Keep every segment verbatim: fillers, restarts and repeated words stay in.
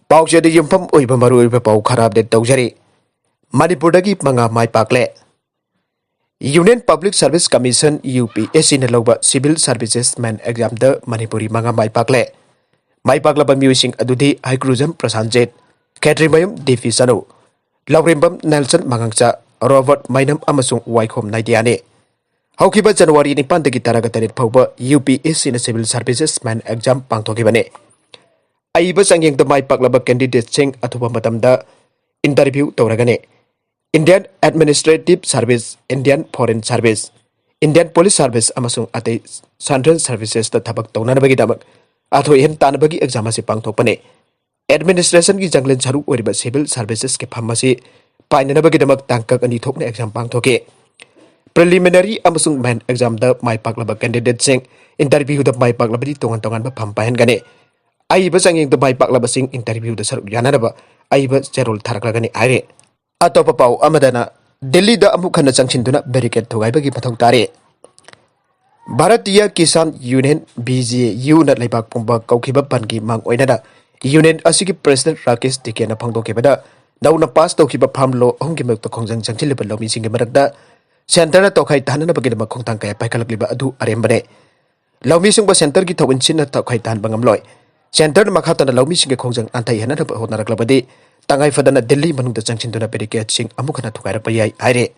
ꯄꯥꯎꯆꯦꯗ ꯌꯨꯝꯐꯝ ꯑꯣꯏꯕ ꯃꯔꯨꯑꯣꯏꯕ ꯄꯥꯎ ꯈꯔ ꯑꯞꯗꯦꯠ ꯇꯧꯖꯔꯤ꯫ ꯃꯅꯤꯄꯨꯔꯗꯒꯤ ꯃꯉꯥ ꯃꯥꯏ ꯄꯥꯛꯂꯦ꯫ Union Public Service Commission, UPSCꯅ ꯂꯧꯕ Civil Services Main Examꯗ ꯃꯅꯤꯄꯨꯔꯤ ꯃꯉꯥ ꯃꯥꯏ ꯄꯥꯛꯂꯦ꯫ ꯃꯥꯏ ꯄꯥꯛꯂꯕ ꯃꯤꯑꯣꯏꯁꯤꯡ ꯑꯗꯨꯗꯤ ꯍꯩꯀ꯭ꯔꯨꯖꯝ ꯄ꯭ꯔꯁꯥꯟꯖꯤꯠ, ꯈꯦꯇ꯭ꯔꯤꯃꯌꯨꯝ ꯗꯤ ꯄꯤ ꯆꯅꯨ, ꯂꯧꯔꯦꯝꯕꯝ ꯅꯦꯜꯁꯟ ꯃꯉꯥꯡꯆꯥ, ꯔꯣꯕꯔꯠ ꯃꯩꯅꯝ ꯑꯃꯁꯨꯡ ꯋꯥꯏꯈꯣꯝ ꯅꯥꯏꯗꯤꯌꯥꯅꯤ꯫ ꯍꯧꯈꯤꯕ ꯖꯅꯋꯥꯔꯤ ꯅꯤꯄꯥꯟꯗꯒꯤ ꯇꯔꯥꯒ ꯇꯔꯦꯠ ꯐꯥꯎꯕ UPSCꯅ Civil Services Main Exam ꯄꯥꯡꯊꯣꯛꯈꯤꯕꯅꯤ꯫ ꯑꯏꯕ ꯆꯥꯡꯌꯦꯡꯗ ꯃꯥꯏ ꯄꯥꯛꯂꯕ candidateꯁꯤꯡ ꯑꯊꯨꯕ ꯃꯇꯝꯗ interview ꯇꯧꯔꯒꯅꯤ꯫ Indian Administrative Service, Indian Foreign Service, Indian Police Service ꯑꯃꯁꯨꯡ ꯑꯇꯩ Central Servicesꯇ ꯊꯕꯛ ꯇꯧꯅꯅꯕꯒꯤꯗꯃꯛ ꯑꯊꯣꯏ ꯑꯍꯦꯟ ꯇꯥꯟꯅꯕꯒꯤ exam ꯑꯁꯤ ꯄꯥꯡꯊꯣꯛꯄꯅꯤ꯫ Administrationꯒꯤ ꯆꯥꯡꯂꯦꯟ ꯁꯔꯨꯛ ꯑꯣꯏꯔꯤꯕ Civil Servicesꯀꯤ ꯐꯝ ꯑꯁꯤ ꯄꯥꯏꯅꯅꯕꯒꯤꯗꯃꯛ ꯇꯥꯡꯀꯛ ꯑꯅꯤ ꯊꯣꯛꯅ exam ꯄꯥꯡꯊꯣꯛꯈꯤ꯫ Preliminary ꯑꯃꯁꯨꯡ Main Examꯗ ꯃꯥꯏ ꯄꯥꯛꯂꯕ candidateꯁꯤꯡ interviewꯗ ꯃꯥꯏ ꯄꯥꯛꯂꯕꯗꯤ ꯇꯣꯉꯥꯟ ꯇꯣꯉꯥꯟꯕ ꯐꯝ ꯄꯥꯏꯍꯟꯒꯅꯤ꯫ ꯑꯏꯕ ꯆꯥꯡꯌꯦꯡꯗ ꯃꯥꯏ ꯄꯥꯛꯂꯕꯁꯤꯡ interviewꯗ ꯁꯔꯨꯛ ꯌꯥꯅꯅꯕ ꯑꯏꯕ ꯆꯦꯔꯣꯜ ꯊꯥꯔꯛꯂꯒꯅꯤ ꯍꯥꯏꯔꯤ꯫ ꯑꯇꯣꯞꯄ ꯄꯥꯎ ꯑꯃꯗꯅ, ꯗꯤꯜꯂꯤꯗ ꯑꯃꯨꯛ ꯍꯟꯅ ꯆꯪꯁꯤꯟꯗꯨꯅ barricade ꯊꯨꯒꯥꯏꯕꯒꯤ ꯃꯊꯧ ꯇꯥꯔꯦ꯫ ꯚꯥꯔꯇꯤꯌ ꯀꯤꯁꯥꯟ ꯌꯨꯅꯤꯌꯟ, BJUꯅ ꯂꯩꯕꯥꯛ ꯄꯨꯝꯕ ꯀꯧꯈꯤꯕ ꯕꯟꯒꯤ ꯃꯥꯡ ꯑꯣꯏꯅꯅ ꯌꯨꯅꯤꯌꯟ ꯑꯁꯤꯒꯤ president ꯔꯥꯀꯦꯁ ꯇꯤꯀꯦꯟꯅ ꯐꯣꯡꯗꯣꯛꯈꯤꯕꯗ, ꯅꯧꯅ pass ꯇꯧꯈꯤꯕ farm law ꯑꯍꯨꯝꯒꯤ ꯃꯥꯌꯣꯛꯇ ꯈꯣꯡꯖꯪ ꯆꯪꯁꯤꯜꯂꯤꯕ ꯂꯧꯃꯤꯁꯤꯡꯒꯤ ꯃꯔꯛꯇ centreꯅ ꯇꯣꯈꯥꯏ ꯇꯥꯍꯟꯅꯕꯒꯤꯗꯃꯛ ꯈꯣꯡꯊꯥꯡ ꯀꯌꯥ ꯄꯥꯏꯈꯠꯂꯛꯂꯤꯕ ꯑꯗꯨ ꯑꯔꯦꯝꯕꯅꯦ꯫ ꯂꯧꯃꯤꯁꯤꯡꯕꯨ centreꯒꯤ ꯊꯧꯑꯣꯏꯟꯁꯤꯟꯅ ꯇꯣꯈꯥꯏ ꯇꯥꯍꯟꯕ ꯉꯝꯂꯣꯏ꯫ Centreꯅ ꯃꯈꯥ ꯇꯥꯅ ꯂꯧꯃꯤꯁꯤꯡꯒꯤ ꯈꯣꯡꯖꯪ ꯅꯥꯟꯊꯩꯍꯟꯅꯅꯕ ꯍꯣꯠꯅꯔꯛꯂꯕꯗꯤ, ꯇꯉꯥꯏ ꯐꯗꯅ ꯗꯤꯜꯂꯤ ꯃꯅꯨꯡꯗ ꯆꯪꯁꯤꯟꯗꯨꯅ barricadeꯁꯤꯡ ꯑꯃꯨꯛ ꯍꯟꯅ ꯊꯨꯒꯥꯏꯔꯛꯄ ꯌꯥꯏ ꯍꯥꯏꯔꯤ꯫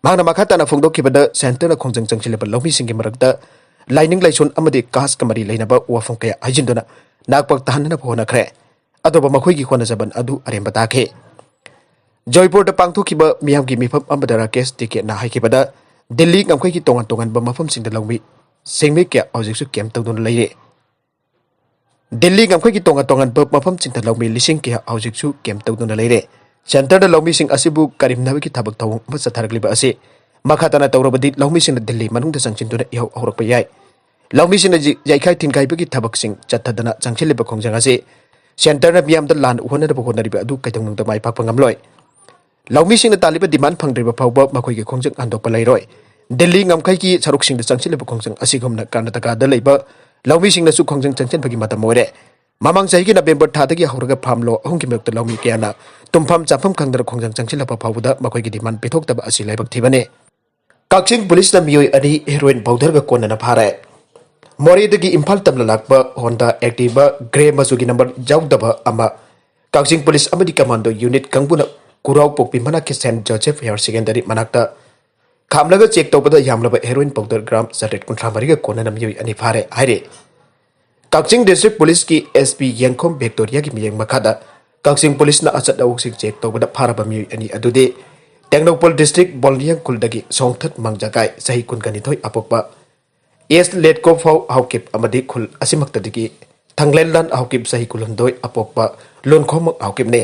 ꯃꯍꯥꯛꯅ ꯃꯈꯥ ꯇꯥꯅ ꯐꯣꯡꯗꯣꯛꯈꯤꯕꯗ, centreꯅ ꯈꯣꯡꯖꯪ ꯆꯪꯁꯤꯜꯂꯤꯕ ꯂꯧꯃꯤꯁꯤꯡꯒꯤ ꯃꯔꯛꯇ ꯂꯥꯏꯅꯤꯡ ꯂꯥꯏꯁꯣꯟ ꯑꯃꯗꯤ casteꯀ ꯃꯔꯤ ꯂꯩꯅꯕ ꯋꯥꯐꯝ ꯀꯌꯥ ꯍꯥꯏꯖꯤꯟꯗꯨꯅ ꯅꯥꯛꯄꯛ ꯇꯥꯍꯟꯅꯅꯕ ꯍꯣꯠꯅꯈ꯭ꯔꯦ꯫ ꯑꯗꯨꯕꯨ ꯃꯈꯣꯏꯒꯤ ꯍꯣꯠꯅꯖꯃꯟ ꯑꯗꯨ ꯑꯔꯦꯝꯕ ꯇꯥꯈꯤ꯫ ꯖꯣꯏꯄꯨꯔꯗ ꯄꯥꯡꯊꯣꯛꯈꯤꯕ ꯃꯤꯌꯥꯝꯒꯤ ꯃꯤꯐꯝ ꯑꯃꯗ ꯔꯥꯀꯦꯁ ꯇꯤꯀꯦꯠꯅ ꯍꯥꯏꯈꯤꯕꯗ, ꯗꯤꯜꯂꯤ ꯉꯝꯈꯩꯒꯤ ꯇꯣꯉꯥꯟ ꯇꯣꯉꯥꯟꯕ ꯃꯐꯝꯁꯤꯡꯗ ꯂꯧꯃꯤ ꯁꯤꯟꯃꯤ ꯀꯌꯥ ꯍꯧꯖꯤꯛꯁꯨ camp ꯇꯧꯗꯨꯅ ꯂꯩꯔꯤ꯫ ꯗꯤꯜꯂꯤ ꯉꯝꯈꯩꯒꯤ ꯇꯣꯉꯥꯟ ꯇꯣꯉꯥꯟꯕ ꯃꯐꯝꯁꯤꯡꯗ ꯂꯧꯃꯤ ꯂꯤꯁꯤꯡ ꯀꯌꯥ ꯍꯧꯖꯤꯛꯁꯨ camp ꯇꯧꯗꯨꯅ ꯂꯩꯔꯦ꯫ Centreꯗ ꯂꯧꯃꯤꯁꯤꯡ ꯑꯁꯤꯕꯨ ꯀꯔꯤꯝꯅꯕꯒꯤ ꯊꯕꯛ ꯊꯧꯑꯣꯡ ꯑꯃ ꯆꯠꯊꯔꯛꯂꯤꯕ ꯑꯁꯤ ꯃꯈꯥ ꯇꯥꯅ ꯇꯧꯔꯕꯗꯤ ꯂꯧꯃꯤꯁꯤꯡꯅ ꯗꯤꯜꯂꯤ ꯃꯅꯨꯡꯗ ꯆꯪꯁꯤꯟꯗꯨꯅ ꯏꯍꯧ ꯍꯧꯔꯛꯄ ꯌꯥꯏ꯫ ꯂꯧꯃꯤꯁꯤꯡꯅ ꯌꯩꯈꯥꯏ ꯊꯤꯟꯈꯥꯏꯕꯒꯤ ꯊꯕꯛꯁꯤꯡ ꯆꯠꯊꯗꯅ ꯆꯪꯁꯤꯜꯂꯤꯕ ꯈꯣꯡꯖꯪ ꯑꯁꯤ centreꯅ ꯃꯤꯌꯥꯝꯗ ꯂꯥꯟ ꯎꯍꯟꯅꯅꯕ ꯍꯣꯠꯅꯔꯤꯕ ꯑꯗꯨ ꯀꯩꯗꯧꯅꯨꯡꯗ ꯃꯥꯏ ꯄꯥꯛꯄ ꯉꯝꯂꯣꯏ꯫ ꯂꯧꯃꯤꯁꯤꯡꯅ ꯇꯥꯜꯂꯤꯕ demand ꯐꯪꯗ꯭ꯔꯤꯕ ꯐꯥꯎꯕ ꯃꯈꯣꯏꯒꯤ ꯈꯣꯡꯖꯪ ꯍꯟꯗꯣꯛꯄ ꯂꯩꯔꯣꯏ꯫ ꯗꯤꯜꯂꯤ ꯉꯝꯈꯩꯒꯤ ꯁꯔꯨꯛꯁꯤꯡꯗ ꯆꯪꯁꯤꯜꯂꯤꯕ ꯈꯣꯡꯖꯪ ꯑꯁꯤꯒꯨꯝꯅ ꯀꯔꯅꯥꯇꯀꯥꯗ ꯂꯩꯕ ꯂꯧꯃꯤꯁꯤꯡꯅꯁꯨ ꯈꯣꯡꯖꯪ ꯆꯪꯁꯤꯟꯕꯒꯤ ꯃꯇꯝ ꯑꯣꯏꯔꯦ꯫ ꯃꯃꯥꯡ ꯆꯍꯤꯒꯤ ꯅꯕꯦꯝꯕꯔ ꯊꯥꯗꯒꯤ ꯍꯧꯔꯒ ꯐꯥꯔꯝ ꯂꯣ ꯑꯍꯨꯝꯒꯤ ꯃꯥꯌꯣꯛꯇ ꯂꯧꯃꯤ ꯀꯌꯥꯅ ꯇꯨꯝꯐꯝ ꯆꯥꯐꯝ ꯈꯪꯗꯅ ꯈꯣꯡꯖꯪ ꯆꯪꯁꯤꯜꯂꯛꯄ ꯐꯥꯎꯕꯗ ꯃꯈꯣꯏꯒꯤ ꯗꯤꯃꯥꯟ ꯄꯤꯊꯣꯛꯇꯕ ꯑꯁꯤ ꯂꯥꯏꯕꯛ ꯊꯤꯕꯅꯤ꯫ ꯀꯛꯆꯤꯡ ꯄꯨꯂꯤꯁꯅ ꯃꯤꯑꯣꯏ ꯑꯅꯤ ꯍꯦꯔꯣꯏꯟ ꯄꯥꯎꯗꯔꯒ ꯀꯣꯟꯅꯅ ꯐꯥꯔꯦ꯫ ꯃꯣꯔꯦꯗꯒꯤ ꯏꯝꯐꯥꯜ ꯇꯝꯅ ꯂꯥꯛꯄ ꯍꯣꯟꯗꯥ ꯑꯦꯛꯇꯤꯚꯥ ꯒ꯭ꯔꯦ ꯃꯆꯨꯒꯤ ꯅꯝꯕꯔ ꯌꯥꯎꯗꯕ ꯑꯃ ꯀꯛꯆꯤꯡ ꯄꯨꯂꯤꯁ ꯑꯃꯗꯤ ꯀꯃꯥꯟꯗꯣ ꯌꯨꯅꯤꯠ ꯀꯥꯡꯕꯨꯅ ꯀꯨꯔꯥꯎ ꯄꯣꯛꯄꯤ ꯃꯅꯥꯛꯀꯤ ꯁꯦꯟꯠ ꯖꯣꯁꯦꯐ ꯍꯥꯌꯔ ꯁꯦꯀꯦꯟꯗꯔꯤ ꯃꯅꯥꯛꯇ ꯈꯥꯝꯂꯒ ꯆꯦꯛ ꯇꯧꯕꯗ ꯌꯥꯝꯂꯕ ꯍꯦꯔꯣꯏꯟ ꯄꯥꯎꯗꯔ ꯒ꯭ꯔꯥꯝ ꯆꯥꯇ꯭ꯔꯦꯠ ꯀꯨꯟꯊ꯭ꯔꯥ ꯃꯔꯤꯒ ꯀꯣꯟꯅꯅ ꯃꯤꯑꯣꯏ ꯑꯅꯤ ꯐꯥꯔꯦ ꯍꯥꯏꯔꯤ꯫ ꯀꯛꯆꯤꯡ ꯗꯤꯁꯇ꯭ꯔꯤꯛ ꯄꯨꯂꯤꯁꯀꯤ ꯑꯦꯁ ꯄꯤ ꯌꯦꯡꯈꯣꯝ ꯚꯤꯛꯇꯣꯔꯤꯌꯥꯒꯤ ꯃꯤꯠꯌꯦꯡ ꯃꯈꯥꯗ ꯀꯛꯆꯤꯡ ꯄꯨꯂꯤꯁꯅ ꯑꯆꯠ ꯑꯋꯣꯛꯁꯤꯡ ꯆꯦꯛ ꯇꯧꯕꯗ ꯐꯥꯔꯕ ꯃꯤꯑꯣꯏ ꯑꯅꯤ ꯑꯗꯨꯗꯤ ꯇꯦꯡꯅꯧꯄꯜ ꯗꯤꯁꯇ꯭ꯔꯤꯛ ꯕꯣꯜꯅꯤꯌꯥꯡ ꯈꯨꯜꯗꯒꯤ ꯁꯣꯡꯊꯠ ꯃꯪꯖꯒꯥꯏ, ꯆꯍꯤ ꯀꯨꯟꯒꯅꯤꯊꯣꯏ ꯑꯄꯣꯛꯄ ꯑꯦꯁ ꯂꯦꯠꯀꯣꯐꯥꯎ ꯍꯥꯎꯀꯤꯞ ꯑꯃꯗꯤ ꯈꯨꯜ ꯑꯁꯤꯃꯛꯇꯗꯒꯤ ꯊꯥꯡꯂꯦꯟꯂꯥꯟ ꯍꯥꯎꯀꯤꯞ, ꯆꯍꯤ ꯀꯨꯟꯍꯨꯝꯗꯣꯏ ꯑꯄꯣꯛꯄ ꯂꯣꯟꯈꯣꯃꯛ ꯍꯥꯎꯀꯤꯞꯅꯤ꯫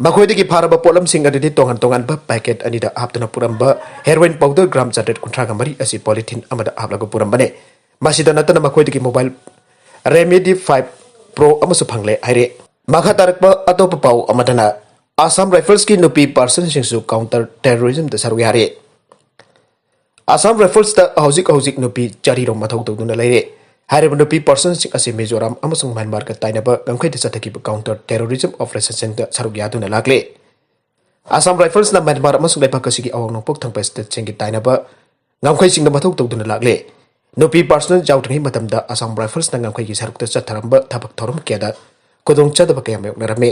ꯃꯈꯣꯏꯗꯒꯤ ꯐꯥꯔꯕ ꯄꯣꯠꯂꯝꯁꯤꯡ ꯑꯗꯨꯗꯤ ꯇꯣꯉꯥꯟ ꯇꯣꯉꯥꯟꯕ ꯄꯦꯀꯦꯠ ꯑꯅꯤꯗ ꯍꯥꯞꯇꯨꯅ ꯄꯨꯔꯝꯕ ꯍꯦꯔꯣꯏꯟ ꯄꯥꯎꯗꯔ ꯒ꯭ꯔꯥꯝ ꯆꯥꯇ꯭ꯔꯦꯠ ꯀꯨꯟꯊ꯭ꯔꯥꯒ ꯃꯔꯤ ꯑꯁꯤ ꯄꯣꯂꯤꯊꯤꯟ ꯑꯃꯗ ꯍꯥꯞꯂꯒ ꯄꯨꯔꯝꯕꯅꯤ꯫ ꯃꯁꯤꯗ ꯅꯠꯇꯅ ꯃꯈꯣꯏꯗꯒꯤ ꯃꯣꯕꯥꯏꯜ Redmi ꯐꯥꯏꯚ ꯄ꯭ꯔꯣ ꯑꯃꯁꯨ ꯐꯪꯂꯦ ꯍꯥꯏꯔꯤ꯫ ꯃꯈꯥ ꯇꯥꯔꯛꯄ ꯑꯇꯣꯞꯄ ꯄꯥꯎ ꯑꯃꯗꯅ ꯑꯁꯥꯝ ꯔꯥꯏꯐꯜꯁꯀꯤ ꯅꯨꯄꯤ ꯄꯥꯔꯁꯟꯁꯤꯡꯁꯨ ꯀꯥꯎꯟꯇꯔ ꯇꯦꯔꯣꯔꯤꯖꯝꯗ ꯁꯔꯨꯛ ꯌꯥꯔꯤ꯫ ꯑꯁꯥꯝ ꯔꯥꯏꯐꯜꯁꯇ ꯍꯧꯖꯤꯛ ꯍꯧꯖꯤꯛ ꯅꯨꯄꯤ ꯆꯥꯔꯤꯔꯣꯝ ꯃꯊꯧ ꯇꯧꯗꯨꯅ ꯂꯩꯔꯦ꯫ ꯍꯥꯏꯔꯤꯕ ꯅꯨꯄꯤ ꯄꯥꯔꯁꯟꯁꯤꯡ ꯑꯁꯤ ꯃꯤꯖꯣꯔꯥꯝ ꯑꯃꯁꯨꯡ ꯃ꯭ꯌꯥꯟꯃꯥꯔꯒ ꯇꯥꯏꯅꯕ ꯉꯝꯈꯩꯗ ꯆꯠꯊꯈꯤꯕ ꯀꯥꯎꯟꯇꯔ ꯇꯦꯔꯣꯔꯤꯖꯝ ꯑꯣꯄꯔꯦꯁꯟꯁꯤꯡꯗ ꯁꯔꯨꯛ ꯌꯥꯗꯨꯅ ꯂꯥꯛꯂꯦ꯫ ꯑꯁꯥꯝ ꯔꯥꯏꯐꯜꯁꯅ ꯃ꯭ꯌꯥꯟꯃꯥꯔ ꯑꯃꯁꯨꯡ ꯂꯩꯕꯥꯛ ꯑꯁꯤꯒꯤ ꯑꯋꯥꯡ ꯅꯣꯡꯄꯣꯛ ꯊꯪꯕ ꯁ꯭ꯇꯦꯠꯁꯤꯡꯒꯤ ꯇꯥꯏꯅꯕ ꯉꯝꯈꯩꯁꯤꯡꯗ ꯃꯊꯧ ꯇꯧꯗꯨꯅ ꯂꯥꯛꯂꯦ꯫ ꯅꯨꯄꯤ ꯄꯥꯔꯁꯅꯦꯜ ꯌꯥꯎꯗ꯭ꯔꯤꯉꯩ ꯃꯇꯝꯗ ꯑꯁꯥꯝ ꯔꯥꯏꯐꯜꯁꯅ ꯉꯝꯈꯩꯒꯤ ꯁꯔꯨꯛꯇ ꯆꯠꯊꯔꯝꯕ ꯊꯕꯛ ꯊꯧꯔꯝ ꯀꯌꯥꯗ ꯈꯨꯗꯣꯡꯆꯥꯗꯕ ꯀꯌꯥ ꯃꯥꯌꯣꯛꯅꯔꯝꯃꯤ꯫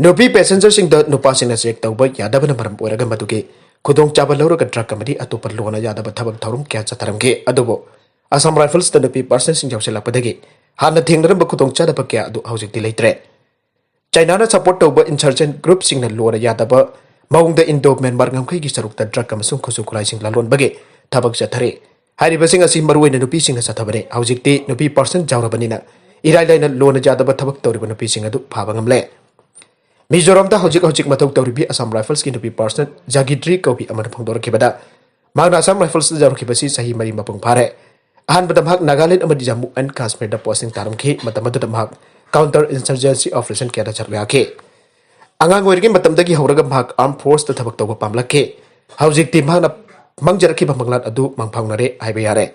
ꯅꯨꯄꯤ ꯄꯦꯁꯦꯟꯖꯔꯁꯤꯡꯗ ꯅꯨꯄꯥꯁꯤꯡꯅ ꯆꯦꯛ ꯇꯧꯕ ꯌꯥꯗꯕꯅ ꯃꯔꯝ ꯑꯣꯏꯔꯒ ꯃꯗꯨꯒꯤ ꯈꯨꯗꯣꯡꯆꯥꯕ ꯂꯧꯔꯒ ꯗ꯭ꯔꯒ ꯑꯃꯗꯤ ꯑꯇꯣꯞꯄ ꯂꯣꯟꯅ ꯌꯥꯗꯕ ꯊꯕꯛ ꯊꯧꯔꯝ ꯀꯌꯥ ꯆꯠꯊꯔꯝꯈꯤ꯫ ꯑꯗꯨꯕꯨ ꯑꯁꯥꯝ ꯔꯥꯏꯐꯜꯁꯇ ꯅꯨꯄꯤ ꯄꯥꯔꯁꯟꯁꯤꯡ ꯌꯥꯎꯁꯤꯜꯂꯛꯄꯗꯒꯤ ꯍꯥꯟꯅ ꯊꯦꯡꯅꯔꯝꯕ ꯈꯨꯗꯣꯡꯆꯥꯗꯕ ꯀꯌꯥ ꯑꯗꯨ ꯍꯧꯖꯤꯛꯇꯤ ꯂꯩꯇ꯭ꯔꯦ꯫ ꯆꯥꯏꯅꯥꯅ ꯁꯄꯣꯔꯠ ꯇꯧꯕ ꯏꯟꯁꯔꯖꯦꯟꯠ ꯒ꯭ꯔꯨꯞꯁꯤꯡꯅ ꯂꯣꯟꯅ ꯌꯥꯗꯕ ꯃꯑꯣꯡꯗ ꯏꯟꯗꯣ ꯃ꯭ꯌꯥꯟꯃꯥꯔ ꯉꯝꯈꯩꯒꯤ ꯁꯔꯨꯛꯇ ꯗ꯭ꯔꯒ ꯑꯃꯁꯨꯡ ꯈꯨꯠꯁꯨ ꯈꯨꯠꯂꯥꯏꯁꯤꯡ ꯂꯂꯣꯟꯕꯒꯤ ꯊꯕꯛ ꯆꯠꯊꯔꯤ꯫ ꯍꯥꯏꯔꯤꯕꯁꯤꯡ ꯑꯁꯤ ꯃꯔꯨꯑꯣꯏꯅ ꯅꯨꯄꯤꯁꯤꯡꯅ ꯆꯠꯊꯕꯅꯤ꯫ ꯍꯧꯖꯤꯛꯇꯤ ꯅꯨꯄꯤ ꯄꯥꯔꯁꯟ ꯌꯥꯎꯔꯕꯅꯤꯅ ꯏꯔꯥꯏ ꯂꯥꯏꯅ ꯂꯣꯟꯅ ꯌꯥꯗꯕ ꯊꯕꯛ ꯇꯧꯔꯤꯕ ꯅꯨꯄꯤꯁꯤꯡ ꯑꯗꯨ ꯐꯥꯕ ꯉꯝꯂꯦ꯫ ꯃꯤꯖꯣꯔꯥꯝꯗ ꯍꯧꯖꯤꯛ ꯍꯧꯖꯤꯛ ꯃꯊꯧ ꯇꯧꯔꯤꯕꯤ ꯑꯁꯥꯝ ꯔꯥꯏꯐꯜꯁꯀꯤ ꯅꯨꯄꯤ ꯄꯥꯔꯁꯟ ꯖꯥꯒꯤꯇ꯭ꯔꯤ ꯀꯧꯕꯤ ꯑꯃꯅ ꯐꯣꯡꯗꯣꯔꯛꯈꯤꯕꯗ, ꯃꯍꯥꯛꯅ ꯑꯁꯥꯝ ꯔꯥꯏꯐꯜꯁꯇ ꯌꯥꯎꯔꯛꯈꯤꯕꯁꯤ ꯆꯍꯤ ꯃꯔꯤ ꯃꯄꯨꯡ ꯐꯥꯔꯦ꯫ ꯑꯍꯥꯟꯕꯗ ꯃꯍꯥꯛ ꯅꯥꯒꯥꯂꯦꯟ ꯑꯃꯗꯤ ꯖꯝꯃꯨ ꯑꯦꯟ ꯀꯥꯁꯃꯤꯔꯗ ꯄꯣꯁꯇꯤꯡ ꯇꯥꯔꯝꯈꯤ꯫ ꯃꯇꯝ ꯑꯗꯨꯗ ꯃꯍꯥꯛ ꯀꯥꯎꯟꯇꯔ ꯏꯟꯁꯔꯖꯦꯟꯁꯤ ꯑꯣꯄꯔꯦꯁꯟ ꯀꯌꯥꯗ ꯁꯔꯨꯛ ꯌꯥꯈꯤ꯫ ꯑꯉꯥꯡ ꯑꯣꯏꯔꯤꯉꯩ ꯃꯇꯝꯗꯒꯤ ꯍꯧꯔꯒ ꯃꯍꯥꯛ ꯑꯥꯔꯝ ꯐꯣꯔꯁꯇ ꯊꯕꯛ ꯇꯧꯕ ꯄꯥꯝꯂꯛꯈꯤ꯫ ꯍꯧꯖꯤꯛꯇꯤ ꯃꯍꯥꯛꯅ ꯃꯪꯖꯔꯛꯈꯤꯕ ꯃꯪꯂꯥꯟ ꯑꯗꯨ ꯃꯪꯐꯥꯎꯅꯔꯦ ꯍꯥꯏꯕ ꯌꯥꯔꯦ꯫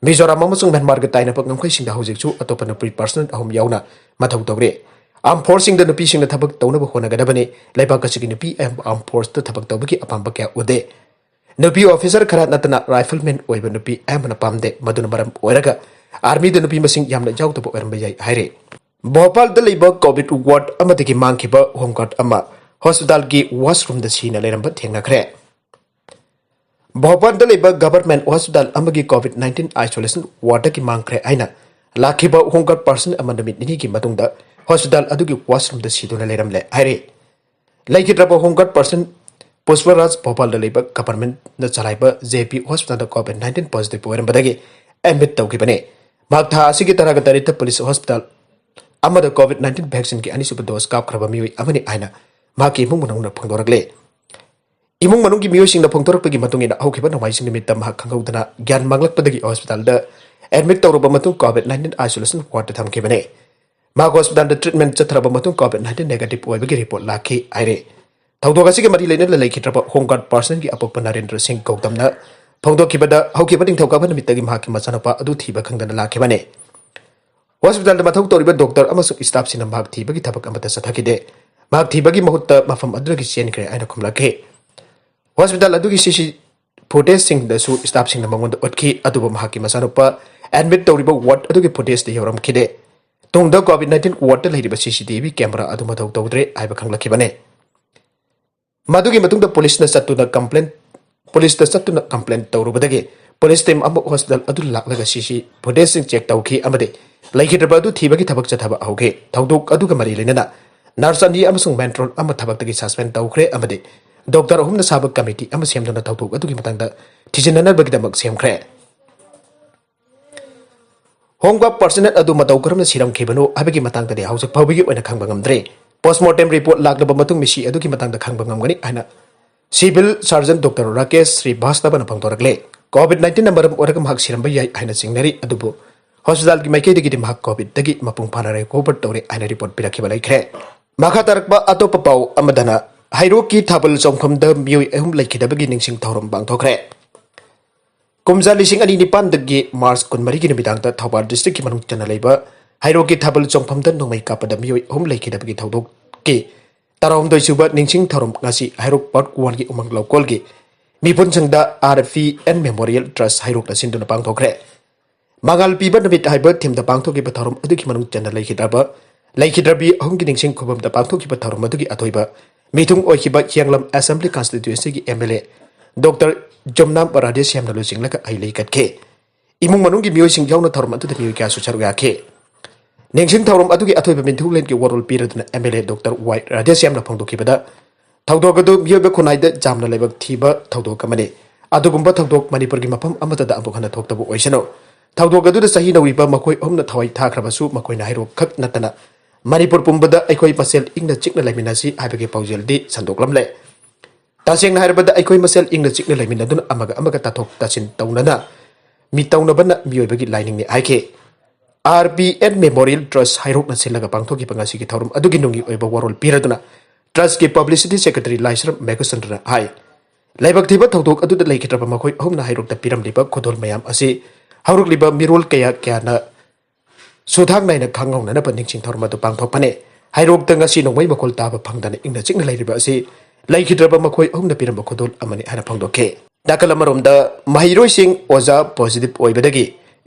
ꯃꯤꯖꯣꯔꯥꯝ ꯑꯃꯁꯨꯡ ꯃ꯭ꯌꯥꯟꯃꯥꯔꯒ ꯇꯥꯏꯅꯕ ꯉꯝꯈꯩꯁꯤꯡꯗ ꯍꯧꯖꯤꯛꯁꯨ ꯑꯇꯣꯞꯄ ꯅꯨꯄꯤ personnel ꯑꯍꯨꯝ ꯌꯥꯎꯅ ꯃꯊꯧ ꯇꯧꯔꯤ꯫ Armed forceꯁꯤꯡꯗ ꯅꯨꯄꯤꯁꯤꯡꯅ ꯊꯕꯛ ꯇꯧꯅꯕ ꯍꯣꯠꯅꯒꯗꯕꯅꯤ꯫ ꯂꯩꯕꯥꯛ ꯑꯁꯤꯒꯤ ꯅꯨꯄꯤ ꯑꯌꯥꯝꯕ armed forceꯇ ꯊꯕꯛ ꯇꯧꯕꯒꯤ ꯑꯄꯥꯝꯕ ꯀꯌꯥ ꯎꯗꯦ꯫ ꯅꯨꯄꯤ officer ꯈꯔ ꯅꯠꯇꯅ rifleman ꯑꯣꯏꯕ ꯅꯨꯄꯤ ꯑꯌꯥꯝꯕꯅ ꯄꯥꯝꯗꯦ꯫ ꯃꯗꯨꯅ ꯃꯔꯝ ꯑꯣꯏꯔꯒ armyꯗ ꯅꯨꯄꯤ ꯃꯁꯤꯡ ꯌꯥꯝꯅ ꯌꯥꯎꯗꯕ ꯑꯣꯏꯔꯝꯕ ꯌꯥꯏ ꯍꯥꯏꯔꯤ꯫ ꯚꯣꯄꯥꯜꯗ ꯂꯩꯕ COVID ward ꯑꯃꯗꯒꯤ ꯃꯥꯡꯈꯤꯕ home guard ꯑꯃ hospitalꯒꯤ washroomꯗ ꯁꯤꯅ ꯂꯩꯔꯝꯕ ꯊꯦꯡꯅꯈ꯭ꯔꯦ꯫ ꯚꯣꯄꯥꯜꯗ ꯂꯩꯕ government hospital ꯑꯃꯒꯤ COVID nineteen isolation wardꯗꯒꯤ ꯃꯥꯡꯈ꯭ꯔꯦ ꯍꯥꯏꯅ ꯂꯥꯛꯈꯤꯕ home guard personnel ꯑꯃ ꯅꯨꯃꯤꯠ ꯅꯤꯅꯤꯒꯤ ꯃꯇꯨꯡꯗ hospital ꯑꯗꯨꯒꯤ washroomꯗ ꯁꯤꯗꯨꯅ ꯂꯩꯔꯝꯂꯦ ꯍꯥꯏꯔꯤ꯫ ꯂꯩꯈꯤꯗ꯭ꯔꯕ home guard personnel ꯄꯨꯁꯄꯔꯥꯖ ꯚꯣꯄꯥꯜꯗ ꯂꯩꯕ governmentꯅ ꯆꯂꯥꯏꯕ JP hospitalꯗ COVID nineteen positive ꯑꯣꯏꯔꯝꯕꯗꯒꯤ admit ꯇꯧꯈꯤꯕꯅꯤ꯫ ꯃꯍꯥꯛ ꯊꯥ ꯑꯁꯤꯒꯤ ꯇꯔꯥꯒ ꯇꯔꯦꯠꯇ police hospital ꯑꯃꯗ COVID nineteen vaccineꯒꯤ ꯑꯅꯤꯁꯨꯕ dose ꯀꯥꯞꯈ꯭ꯔꯕ ꯃꯤꯑꯣꯏ ꯑꯃꯅꯤ ꯍꯥꯏꯅ ꯃꯍꯥꯛꯀꯤ ꯏꯃꯨꯡ ꯃꯅꯨꯡꯅ ꯐꯣꯡꯗꯣꯔꯛꯂꯦ꯫ ꯏꯃꯨꯡ ꯃꯅꯨꯡꯒꯤ ꯃꯤꯑꯣꯏꯁꯤꯡꯅ ꯐꯣꯡꯗꯣꯔꯛꯄꯒꯤ ꯃꯇꯨꯡ ꯏꯟꯅ, ꯍꯧꯈꯤꯕ ꯅꯣꯡꯃꯥꯏꯖꯤꯡ ꯅꯨꯃꯤꯠꯇ ꯃꯍꯥꯛ ꯈꯪꯍꯧꯗꯅ ꯒ꯭ꯌꯥꯟ ꯃꯥꯡꯂꯛꯄꯗꯒꯤ hospitalꯗ admit ꯇꯧꯔꯕ ꯃꯇꯨꯡ COVID nineteen isolation wardꯇ ꯊꯝꯈꯤꯕꯅꯤ꯫ ꯃꯍꯥꯛ hospitalꯗ treatment ꯆꯠꯊꯔꯕ ꯃꯇꯨꯡ COVID nineteen negative ꯑꯣꯏꯕꯒꯤ report ꯂꯥꯛꯈꯤ ꯍꯥꯏꯔꯦ꯫ ꯊꯧꯗꯣꯛ ꯑꯁꯤꯒ ꯃꯔꯤ ꯂꯩꯅꯅ ꯂꯩꯈꯤꯗ꯭ꯔꯕ home guard personnelꯒꯤ ꯑꯄꯣꯛꯄ ꯅꯔꯦꯟꯗ꯭ꯔ ꯁꯤꯡ ꯒꯧꯇꯝꯅ ꯐꯣꯡꯗꯣꯛꯈꯤꯕꯗ, ꯍꯧꯈꯤꯕ ꯅꯤꯡꯊꯧꯀꯥꯕ ꯅꯨꯃꯤꯠꯇꯒꯤ ꯃꯍꯥꯛꯀꯤ ꯃꯆꯥꯅꯨꯄꯥ ꯑꯗꯨ ꯊꯤꯕ ꯈꯪꯗꯅ ꯂꯥꯛꯈꯤꯕꯅꯤ꯫ Hospitalꯗ ꯃꯊꯧ ꯇꯧꯔꯤꯕ doctor ꯑꯃꯁꯨꯡ staffꯁꯤꯡꯅ ꯃꯍꯥꯛ ꯊꯤꯕꯒꯤ ꯊꯕꯛ ꯑꯃꯠꯇ ꯆꯠꯊꯈꯤꯗꯦ꯫ ꯃꯍꯥꯛ ꯊꯤꯕꯒꯤ ꯃꯍꯨꯠꯇ ꯃꯐꯝ ꯑꯗꯨꯗꯒꯤ ꯆꯦꯟꯈ꯭ꯔꯦ ꯍꯥꯏꯅ ꯈꯨꯝꯂꯛꯈꯤ꯫ Hospital ꯑꯗꯨꯒꯤ CC footageꯁꯤꯡꯗꯁꯨ staffꯁꯤꯡꯅ ꯃꯉꯣꯟꯗ ꯎꯠꯈꯤ, ꯑꯗꯨꯕꯨ ꯃꯍꯥꯛꯀꯤ ꯃꯆꯥꯅꯨꯄꯥ admit ꯇꯧꯔꯤꯕ ward ꯑꯗꯨꯒꯤ footageꯇ ꯌꯧꯔꯝꯈꯤꯗꯦ꯫ ꯇꯨꯡꯗ COVID nineteen wardꯇ ꯂꯩꯔꯤꯕ CCTV camera ꯑꯗꯨ ꯃꯊꯧ ꯇꯧꯗ꯭ꯔꯦ ꯍꯥꯏꯕ ꯈꯪꯂꯛꯈꯤꯕꯅꯤ꯫ ꯃꯗꯨꯒꯤ ꯃꯇꯨꯡꯗ policeꯅ ꯆꯠꯇꯨꯅ complaint, policeꯇ ꯆꯠꯇꯨꯅ complaint ꯇꯧꯔꯨꯕꯗꯒꯤ police team ꯑꯃ hospital ꯑꯗꯨ ꯂꯥꯛꯂꯒ CC footageꯁꯤꯡ check ꯇꯧꯈꯤ ꯑꯃꯗꯤ ꯂꯩꯈꯤꯗ꯭ꯔꯕ ꯑꯗꯨ ꯊꯤꯕꯒꯤ ꯊꯕꯛ ꯆꯠꯊꯕ ꯍꯧꯈꯤ꯫ ꯊꯧꯗꯣꯛ ꯑꯗꯨꯒ ꯃꯔꯤ ꯂꯩꯅꯅ nurse ꯑꯅꯤ ꯑꯃꯁꯨꯡ matron ꯑꯃ ꯊꯕꯛꯇꯒꯤ suspend ꯇꯧꯈ꯭ꯔꯦ ꯑꯃꯗꯤ doctor ꯑꯍꯨꯝꯅ ꯁꯥꯕ committee ꯑꯃ ꯁꯦꯝꯗꯨꯅ ꯊꯧꯗꯣꯛ ꯑꯗꯨꯒꯤ ꯃꯇꯥꯡꯗ ꯊꯤꯖꯤꯟꯅꯅꯕꯒꯤꯗꯃꯛ ꯁꯦꯝꯈ꯭ꯔꯦ꯫ Home guard personnel ꯑꯗꯨ ꯃꯇꯧ ꯀꯔꯝꯅ ꯁꯤꯔꯝꯈꯤꯕꯅꯣ ꯍꯥꯏꯕꯒꯤ ꯃꯇꯥꯡꯗꯗꯤ ꯍꯧꯖꯤꯛ ꯐꯥꯎꯕꯒꯤ ꯑꯣꯏꯅ ꯈꯪꯕ ꯉꯝꯗ꯭ꯔꯤ꯫ Postmortem report ꯂꯥꯛꯂꯕ ꯃꯇꯨꯡ ꯃꯤꯁꯤ ꯑꯗꯨꯒꯤ ꯃꯇꯥꯡꯗ ꯈꯪꯕ ꯉꯝꯒꯅꯤ ꯍꯥꯏꯅ civil surgeon doctor Rakesh ꯁ꯭ꯔꯤꯚꯥꯁꯇꯕꯅ ꯐꯣꯡꯗꯣꯔꯛꯂꯦ꯫ COVID nineteenꯅ ꯃꯔꯝ ꯑꯣꯏꯔꯒ ꯃꯍꯥꯛ ꯁꯤꯔꯝꯕ ꯌꯥꯏ ꯍꯥꯏꯅ ꯆꯤꯡꯅꯔꯤ, ꯑꯗꯨꯕꯨ hospitalꯒꯤ ꯃꯥꯏꯀꯩꯗꯒꯤꯗꯤ ꯃꯍꯥꯛ COVIDꯗꯒꯤ ꯃꯄꯨꯡ ꯐꯥꯅ recover ꯇꯧꯔꯦ ꯍꯥꯏꯅ report ꯄꯤꯔꯛꯈꯤꯕ ꯂꯩꯈ꯭ꯔꯦ꯫ ꯃꯈꯥ ꯇꯥꯔꯛꯄ ꯑꯇꯣꯞꯄ ꯄꯥꯎ ꯑꯃꯗꯅ, ꯍꯩꯔꯣꯛꯀꯤ ꯊꯥꯕꯜ ꯆꯣꯡꯐꯝꯗ ꯃꯤꯑꯣꯏ ꯑꯍꯨꯝ ꯂꯩꯈꯤꯗꯕꯒꯤ ꯅꯤꯡꯁꯤꯡ ꯊꯧꯔꯝ ꯄꯥꯡꯊꯣꯛꯈ꯭ꯔꯦ꯫ ꯀꯨꯝꯖꯥ ꯂꯤꯁꯤꯡ ꯑꯅꯤ ꯅꯤꯄꯥꯟꯗꯒꯤ ꯃꯥꯔꯆ ꯀꯨꯟꯃꯔꯤꯒꯤ ꯅꯨꯃꯤꯗꯥꯡꯗ ꯊꯧꯕꯥꯜ ꯗꯤꯁꯇ꯭ꯔꯤꯛꯀꯤ ꯃꯅꯨꯡ ꯆꯟꯅ ꯂꯩꯕ ꯍꯩꯔꯣꯛꯀꯤ ꯊꯥꯕꯜ ꯆꯣꯡꯐꯝꯗ ꯅꯣꯡꯃꯩ ꯀꯥꯞꯄꯗ ꯃꯤꯑꯣꯏ ꯑꯍꯨꯝ ꯂꯩꯈꯤꯗꯕꯒꯤ ꯊꯧꯗꯣꯛꯀꯤ ꯇꯔꯥꯍꯨꯝꯗꯣꯏ ꯁꯨꯕ ꯅꯤꯡꯁꯤꯡ ꯊꯧꯔꯝ ꯉꯁꯤ ꯍꯩꯔꯣꯛ ꯄꯥꯔꯠ ꯋꯥꯟꯒꯤ ꯎꯃꯪ ꯂꯧꯀꯣꯜꯒꯤ ꯃꯤꯄꯨꯟꯁꯪꯗ ꯑꯥꯔ ꯄꯤ ꯑꯦꯟ ꯃꯦꯃꯣꯔꯤꯌꯦꯜ ꯇ꯭ꯔꯁ ꯍꯩꯔꯣꯛꯅ ꯁꯤꯟꯗꯨꯅ ꯄꯥꯡꯊꯣꯛꯈ꯭ꯔꯦ꯫ ꯃꯉꯥꯜ ꯄꯤꯕ ꯅꯨꯃꯤꯠ ꯍꯥꯏꯕ ꯊꯤꯝꯗ ꯄꯥꯡꯊꯣꯛꯈꯤꯕ ꯊꯧꯔꯝ ꯑꯗꯨꯒꯤ ꯃꯅꯨꯡ ꯆꯟꯅ ꯂꯩꯈꯤꯗ꯭ꯔꯕ ꯂꯩꯈꯤꯗ꯭ꯔꯕꯤ ꯑꯍꯨꯝꯒꯤ ꯅꯤꯡꯁꯤꯡ ꯈꯨꯕꯝꯗ ꯄꯥꯡꯊꯣꯛꯈꯤꯕ ꯊꯧꯔꯝ ꯑꯗꯨꯒꯤ ꯑꯊꯣꯏꯕ ꯃꯤꯊꯨꯡ ꯑꯣꯏꯈꯤꯕ ꯍꯤꯌꯥꯡꯂꯝ ꯑꯁꯦꯝꯕ꯭ꯂꯤ ꯀꯟꯁꯇꯤꯇ꯭ꯋꯦꯟꯁꯤꯒꯤ ꯑꯦꯝ ꯑꯦꯜ ꯑꯦ ꯗꯣꯛꯇꯔ ꯖꯨꯝꯅꯥꯝ ꯔꯥꯙꯦꯁ꯭ꯌꯥꯝꯅ ꯂꯨꯆꯤꯡꯂꯒ ꯍꯩ ꯂꯩ ꯀꯠꯈꯤ꯫ ꯏꯃꯨꯡ ꯃꯅꯨꯡꯒꯤ ꯃꯤꯑꯣꯏꯁꯤꯡ ꯌꯥꯎꯅ ꯊꯧꯔꯝ ꯑꯗꯨꯗ ꯃꯤꯑꯣꯏ ꯀꯌꯥꯁꯨ ꯁꯔꯨꯛ ꯌꯥꯈꯤ꯫ ꯅꯤꯡꯁꯤꯡ ꯊꯧꯔꯝ ꯑꯗꯨꯒꯤ ꯑꯊꯣꯏꯕ ꯃꯤꯊꯨꯡꯂꯦꯟꯒꯤ ꯋꯥꯔꯣꯜ ꯄꯤꯔꯗꯨꯅ ꯑꯦꯝ ꯑꯦꯜ ꯑꯦ ꯗꯣꯛꯇꯔ ꯋꯥꯏ ꯔꯥꯙꯦꯁ꯭ꯌꯥꯝꯅ ꯐꯣꯡꯗꯣꯛꯈꯤꯕꯗ, ꯊꯧꯗꯣꯛ ꯑꯗꯨ ꯃꯤꯑꯣꯏꯕ ꯈꯨꯟꯅꯥꯏꯗ ꯌꯥꯝꯅ ꯂꯥꯏꯕꯛ ꯊꯤꯕ ꯊꯧꯗꯣꯛ ꯑꯃꯅꯤ꯫ ꯑꯗꯨꯒꯨꯝꯕ ꯊꯧꯗꯣꯛ ꯃꯅꯤꯄꯨꯔꯒꯤ ꯃꯐꯝ ꯑꯃꯠꯇꯗ ꯑꯃꯨꯛ ꯍꯟꯅ ꯊꯣꯛꯇꯕ ꯑꯣꯏꯁꯅꯨ꯫ ꯊꯧꯗꯣꯛ ꯑꯗꯨꯗ ꯆꯍꯤ ꯅꯧꯔꯤꯕ ꯃꯈꯣꯏ ꯑꯍꯨꯝꯅ ꯊꯋꯥꯏ ꯊꯥꯈ꯭ꯔꯕꯁꯨ ꯃꯈꯣꯏꯅ ꯍꯩꯔꯣꯛ ꯈꯛ ꯅꯠꯇꯅ ꯃꯅꯤꯄꯨꯔ ꯄꯨꯝꯕꯗ ꯑꯩꯈꯣꯏ ꯃꯁꯦꯜ ꯏꯪꯅ ꯆꯤꯛꯅ ꯂꯩꯃꯤꯟꯅꯁꯤ ꯍꯥꯏꯕꯒꯤ ꯄꯥꯎꯖꯦꯜꯗꯤ ꯁꯟꯗꯣꯛꯂꯝꯂꯦ꯫ ꯇꯁꯦꯡꯅ ꯍꯥꯏꯔꯕꯗ ꯑꯩꯈꯣꯏ ꯃꯁꯦꯜ ꯏꯪꯅ ꯆꯤꯛꯅ ꯂꯩꯃꯤꯟꯅꯗꯨꯅ ꯑꯃꯒ ꯑꯃꯒ ꯇꯥꯊꯣꯛ ꯇꯥꯁꯤꯟ ꯇꯧꯅꯅ ꯃꯤ ꯇꯧꯅꯕꯅ ꯃꯤꯑꯣꯏꯕꯒꯤ ꯂꯥꯏꯅꯤꯡꯅꯤ ꯍꯥꯏꯈꯤ꯫ ꯑꯥꯔ ꯄꯤ ꯑꯦꯟ ꯃꯦꯃꯣꯔꯤꯌꯦꯜ ꯇ꯭ꯔꯁ ꯍꯩꯔꯣꯛꯅ ꯁꯤꯜꯂꯒ ꯄꯥꯡꯊꯣꯛꯈꯤꯕ ꯉꯁꯤꯒꯤ ꯊꯧꯔꯝ ꯑꯗꯨꯒꯤ ꯅꯨꯡꯒꯤ ꯑꯣꯏꯕ ꯋꯥꯔꯣꯜ ꯄꯤꯔꯗꯨꯅ ꯇ꯭ꯔꯁꯀꯤ ꯄꯕ꯭ꯂꯤꯁꯤꯇꯤ ꯁꯦꯀ꯭ꯔꯦꯇꯔꯤ ꯂꯥꯏꯁ꯭ꯔꯝ ꯃꯦꯘꯆꯟꯗ꯭ꯔꯅ ꯍꯥꯏ, ꯂꯥꯏꯕꯛ ꯊꯤꯕ ꯊꯧꯗꯣꯛ ꯑꯗꯨꯗ ꯂꯩꯈꯤꯗ꯭ꯔꯕ ꯃꯈꯣꯏ ꯑꯍꯨꯝꯅ ꯍꯩꯔꯣꯛꯇ ꯄꯤꯔꯝꯂꯤꯕ ꯈꯨꯗꯣꯜ ꯃꯌꯥꯝ ꯑꯁꯤ ꯍꯧꯔꯛꯂꯤꯕ ꯃꯤꯔꯣꯜ ꯀꯌꯥ ꯀꯌꯥꯅ ꯁꯨꯊꯥꯡ ꯅꯥꯏꯅ ꯈꯪꯍꯧꯅꯅꯕ ꯅꯤꯡꯁꯤꯡ ꯊꯧꯔꯝ ꯑꯗꯨ ꯄꯥꯡꯊꯣꯛꯄꯅꯤ꯫ ꯍꯩꯔꯣꯛꯇ ꯉꯁꯤ ꯅꯣꯡꯃꯩ ꯃꯈꯣꯜ ꯇꯥꯕ ꯐꯪꯗꯅ ꯏꯪꯅ ꯆꯤꯛꯅ ꯂꯩꯔꯤꯕ ꯑꯁꯤ ꯂꯩꯈꯤꯗ꯭ꯔꯕ ꯃꯈꯣꯏ ꯑꯍꯨꯝꯅ ꯄꯤꯔꯝꯕ ꯈꯨꯗꯣꯜ ꯑꯃꯅꯤ ꯍꯥꯏꯅ ꯐꯣꯡꯗꯣꯛꯈꯤ꯫ ꯅꯥꯀꯜ ꯑꯃꯔꯣꯝꯗ, ꯃꯍꯩꯔꯣꯏꯁꯤꯡ ꯑꯣꯖꯥ ꯄꯣꯖꯤꯇꯤꯚ ꯑꯣꯏꯕꯗꯒꯤ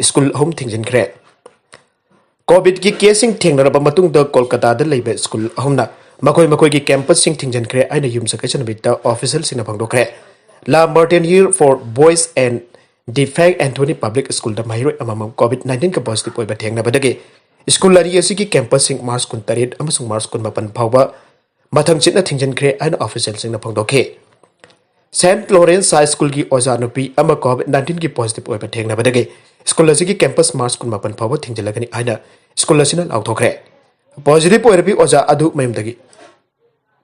ꯁ꯭ꯀꯨꯜ ꯑꯍꯨꯝ ꯊꯤꯡꯖꯤꯟꯈ꯭ꯔꯦ꯫ ꯀꯣꯚꯤꯗꯀꯤ ꯀꯦꯁꯁꯤꯡ ꯊꯦꯡꯅꯔꯕ ꯃꯇꯨꯡꯗ ꯀꯣꯜꯀꯇꯥꯗ ꯂꯩꯕ ꯁ꯭ꯀꯨꯜ ꯑꯍꯨꯝꯅ ꯃꯈꯣꯏ ꯃꯈꯣꯏꯒꯤ ꯀꯦꯝꯄꯁꯁꯤꯡ ꯊꯤꯡꯖꯤꯟꯈ꯭ꯔꯦ ꯍꯥꯏꯅ ꯌꯨꯝꯁꯀꯩꯁ ꯅꯨꯃꯤꯠꯇ ꯑꯣꯐꯤꯁꯤꯌꯦꯜꯁꯤꯡꯅ ꯐꯣꯡꯗꯣꯛꯈ꯭ꯔꯦ꯫ La Martin hill for boys and the Frank Anthony public ꯁ꯭ꯀꯨꯜꯗ ꯃꯍꯩꯔꯣꯏ ꯑꯃꯃꯝ ꯀꯣꯚꯤꯗ ꯅꯥꯏꯟꯇꯤꯟꯒ ꯄꯣꯖꯤꯇꯤꯚ ꯑꯣꯏꯕ ꯊꯦꯡꯅꯕꯗꯒꯤ ꯁ꯭ꯀꯨꯜ ꯑꯅꯤ ꯑꯁꯤꯒꯤ ꯀꯦꯝꯄꯁꯁꯤꯡ ꯃꯥꯔꯆ ꯀꯨꯟꯇꯔꯦꯠ ꯑꯃꯁꯨꯡ ꯃꯥꯔꯆ ꯀꯨꯟꯃꯥꯄꯟ ꯐꯥꯎꯕ ꯃꯊꯪ ꯆꯤꯠꯅ ꯊꯤꯡꯖꯤꯟꯈ꯭ꯔꯦ ꯍꯥꯏꯅ ꯑꯣꯐꯤꯁꯤꯌꯦꯜꯁꯤꯡꯅ ꯐꯣꯡꯗꯣꯛꯈꯤ꯫ ꯁꯦꯟꯠ ꯂꯣꯔꯦꯟꯁ ꯍꯥꯏ ꯁ꯭ꯀꯨꯜꯒꯤ ꯑꯣꯖꯥ ꯅꯨꯄꯤ ꯑꯃ ꯀꯣꯚꯤꯗ ꯅꯥꯏꯟꯇꯤꯟꯒꯤ ꯄꯣꯖꯤꯇꯤꯚ ꯑꯣꯏꯕ ꯊꯦꯡꯅꯕꯗꯒꯤ ꯁ꯭ꯀꯨꯜ ꯑꯁꯤꯒꯤ ꯀꯦꯝꯄꯁ ꯃꯥꯔꯆ ꯀꯨꯟꯃꯥꯄꯟ ꯐꯥꯎꯕ ꯊꯤꯡꯖꯤꯜꯂꯒꯅꯤ ꯍꯥꯏꯅ ꯁ꯭ꯀꯨꯜ ꯑꯁꯤꯅ ꯂꯥꯎꯊꯣꯛꯈ꯭ꯔꯦ꯫ ꯄꯣꯖꯤꯇꯤꯚ ꯑꯣꯏꯔꯕꯤ ꯑꯣꯖꯥ ꯑꯗꯨ ꯃꯌꯨꯝꯗꯒꯤ,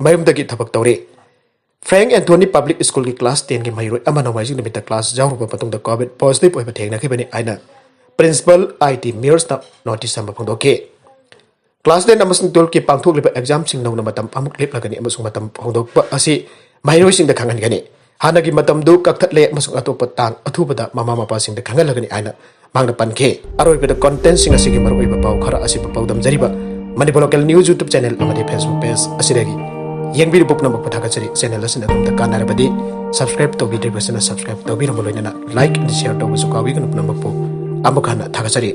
ꯃꯌꯨꯝꯗꯒꯤ ꯊꯕꯛ ꯇꯧꯔꯤ꯫ ꯐ꯭ꯔꯦꯡꯛ ꯑꯦꯟꯊꯣꯅꯤ ꯄꯕ꯭ꯂꯤꯛ ꯁ꯭ꯀꯨꯜꯒꯤ ꯀ꯭ꯂꯥꯁ ꯇꯦꯟꯒꯤ ꯃꯍꯩꯔꯣꯏ ꯑꯃ ꯅꯣꯡꯃꯥꯏꯖꯤꯡ ꯅꯨꯃꯤꯠꯇ ꯀ꯭ꯂꯥꯁ ꯌꯥꯎꯔꯨꯕ ꯃꯇꯨꯡꯗ ꯀꯣꯚꯤꯗ ꯄꯣꯖꯤꯇꯤꯚ ꯑꯣꯏꯕ ꯊꯦꯡꯅꯈꯤꯕꯅꯤ ꯍꯥꯏꯅ ꯄ꯭ꯔꯤꯟꯁꯤꯄꯜ ꯑꯥꯏ ꯇꯤ ꯃꯤꯌꯔꯁꯅ ꯅꯣꯇꯤꯁ ꯑꯃ ꯐꯣꯡꯗꯣꯛꯈꯤ꯫ ꯀ꯭ꯂꯥꯁ ꯇꯦꯟ ꯑꯃꯁꯨꯡ ꯇꯨꯋꯦꯜꯐꯀꯤ ꯄꯥꯡꯊꯣꯛꯂꯤꯕ ꯑꯦꯛꯖꯥꯝꯁꯤꯡ ꯅꯧꯅ ꯃꯇꯝ ꯑꯃꯨꯛ ꯂꯦꯞꯂꯒꯅꯤ ꯑꯃꯁꯨꯡ ꯃꯇꯝ ꯍꯣꯡꯗꯣꯛꯄ ꯑꯁꯤ ꯃꯍꯩꯔꯣꯏꯁꯤꯡꯗ ꯈꯪꯍꯟꯒꯅꯤ꯫ ꯍꯥꯟꯅꯒꯤ ꯃꯇꯝꯗꯨ ꯀꯛꯊꯠꯂꯦ ꯑꯃꯁꯨꯡ ꯑꯇꯣꯞꯄ ꯇꯥꯡ ꯑꯊꯨꯕꯗ ꯃꯃꯥ ꯃꯄꯥꯁꯤꯡꯗ ꯈꯪꯍꯜꯂꯒꯅꯤ ꯍꯥꯏꯅ ꯃꯍꯥꯛꯅ ꯄꯟꯈꯤ꯫ ꯑꯔꯣꯏꯕꯗ content ꯁꯤꯡ ꯑꯁꯤꯒꯤ ꯃꯔꯨꯑꯣꯏꯕ ꯄꯥꯎ ꯈꯔ ꯑꯁꯤꯕꯨ ꯄꯥꯎꯗꯝꯖꯔꯤꯕ Manipur Local News YouTube channel ꯑꯃꯗꯤ Facebook page ꯑꯁꯤꯗꯒꯤ ꯌꯦꯡꯕꯤꯔꯤꯕ ꯄꯨꯝꯅꯃꯛꯄꯨ ꯊꯥꯒꯠꯆꯔꯤ꯫ Channel ꯑꯁꯤꯅ ꯑꯗꯣꯝꯗ ꯀꯥꯟꯅꯔꯕꯗꯤ subscribe ꯇꯧꯕꯤꯗ꯭ꯔꯤꯕꯁꯤꯅ subscribe ꯇꯧꯕꯤꯔꯝꯕ ꯂꯣꯏꯅꯅ like and share ꯇꯧꯕꯁꯨ ꯀꯥꯎꯕꯤꯒꯅꯨ꯫ ꯄꯨꯝꯅꯃꯛꯄꯨ ꯑꯃꯨꯛ ꯍꯟꯅ ꯊꯥꯒꯠꯆꯔꯤ꯫